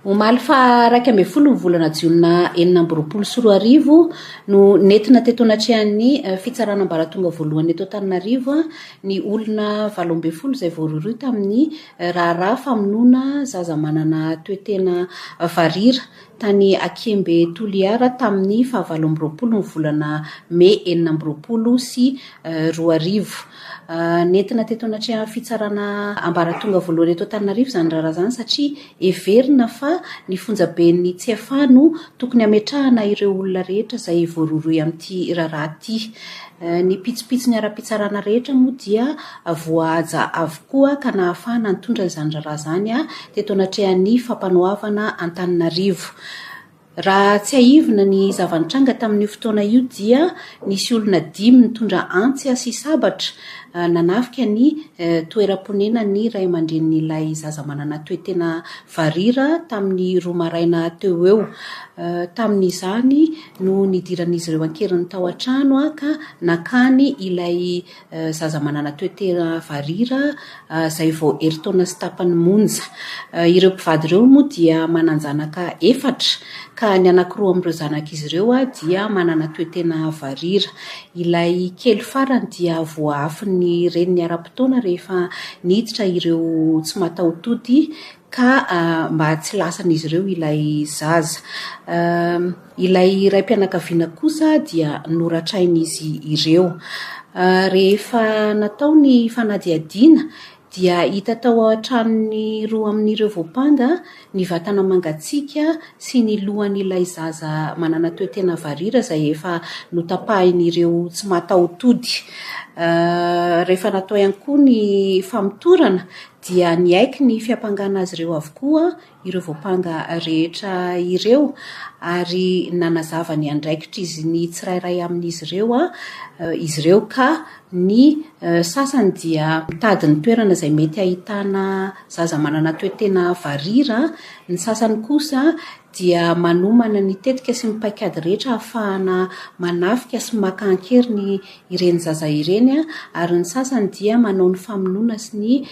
Omaly faha 11 ny volana jiona 2026 no nentina teto anatrehan'ny fitsarana ambaratonga voalohany eto Antananarivo ny olona 18 izay voarohirohy tamin'ny raharaha famonoana zaza manana toe-tena varira tany Akembe Toliara tamin'ny faha 28 ny volana mey 2026. Nentina teto anatrehan'ny fitsarana ambaratonga voalohany eto Antananarivo izany raharaha izany satria heverina fa ny fonjaben'ny Tsiafahy no tokony hametrahana ireo olona rehetra izay voarohirohy amin'ity raharaha ity. Ny pitsopitsony ara-pitsarana rehetra moa dia voahaja avokoa ka nahafahana nitondra izany raharaha izany teto anatrehan'ny fampanoavana Antananarivo. Raha tsiahivina ny zava-nitranga tamin'io fotoana io dia nisy olona dimy nitondra antsy sy sabatra nanafika ny toeram-ponenan'ny ray aman-drenin'ilay zaza manana toe-tena varira tamin'ny roa maraina teo ho eo. Tamin'izany no nidiran'izy ireo an-keriny tao an-trano ka nakany ilay zaza manana toe-tena varira izay vao herintaona sy tapany monja. Ireo mpivady ireo moa dia manan-janaka efatra ka ny anankiroa amin'ireo zanak'izy ireo dia manana toe-tena varira. Ilay kely farany dia voaafin'ny reniny ara-potoana rehefa niditra ireo tsy mataho-tody ka mba tsy lasan'izy ireo ilay zaza. Ilay raim-pianakaviana kosa dia noratrain'izy ireo. Rehefa natao ny fanadihadiana dia hita tao an-tranon'ny roa amin'ireo voampanga ny vatana mangatsiaka sy ny lohan'ilay zaza manana toe-tena varira izay efa notapahin'ireo tsy mataho-tody. Rehefa natao ihany koa ny famotorana dia niaiky ny fiampangana azy ireo avokoa ireo voampanga rehetra ireo ary nanazava ny andraikitr'izy ny tsirairay amin'izy ireo izy ireo ka ny sasany dia mitady ny toerana izay mety ahitana zaza manana toe-tena varira, ny sasany kosa dia manomana ny tetika sy ny paikady rehetra ahafahana manafika sy maka an-keriny ireny zaza ireny ary ny sasany dia manao ny famonoana sy ny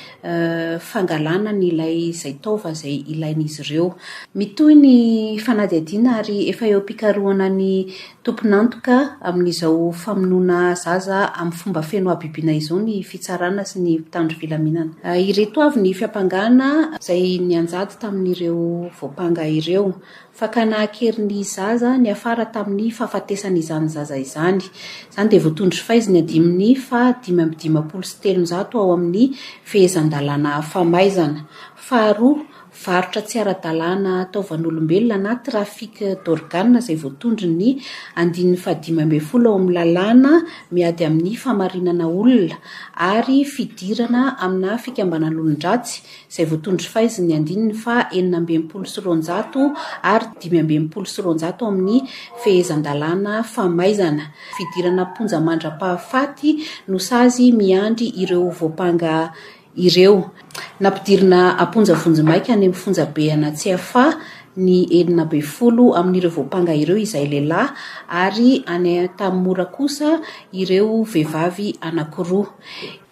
fangalana an'ilay izay taova izay ilain'izy ireo. Mitohy ny fanadihadiana ary efa eo am-pikarohana ny tompon'antoka amin'izao famonoana zaza amin'ny fomba feno habibiana izao ny fitsarana sy ny mpitandro filaminana. Ireto avy ny fiampangana izay nianjady tamin'ireo voampanga ireo. Fakana an-keriny zaza niafara tamin'ny fahafatesan'izany zaza izany. Izany dia voatondro faiziny andininy faha 355 ao amin'ny fehezan-dalàna famaizana. Faharoa, varotra tsy ara-dalàna taovan'olombelona na trafic d'organes izay voatondron'ny andininy faha 15 ao amin'ny lalàna miady amin'ny famarinana olona ary fidirana amina fikambanan'olon-dratsy izay voatondro faizin'ny andininy faha 266 ary 265 amin'ny fehezan-dalàna famaizana. Fidirana am-ponja mandra-pahafaty no sazy miandry ireo voampanga ireo. Nampidirina am-ponja vonjimaika any amin'ny fonjabe an'Atsiafahy ny 16 amin'ireo voampanga ireo izay lehilahy ary any Antanimora kosa ireo vehivavy anankiroa.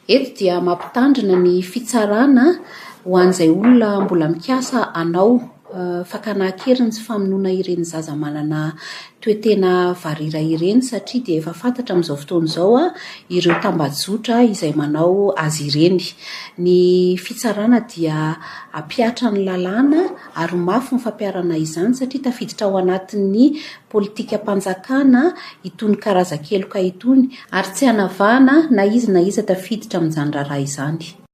Eto dia mampitandrina ny fitsarana ho an'izay olona mbola mikasa hanao fakana an-keriny sy famonoana ireny zaza manana toe-tena varira ireny satria dia efa fantatra amin'izao fotoana izao ireo tambajotra izay manao azy ireny. Ny fitsarana dia hampihatra ny lalàna ary ho mafy ny fampiharana izany satria tafiditra ao anatin'ny politikam-panjakana itony karazan-keloka itony ary tsy hanavahana na iza na iza tafiditra amin'izany raharaha izany.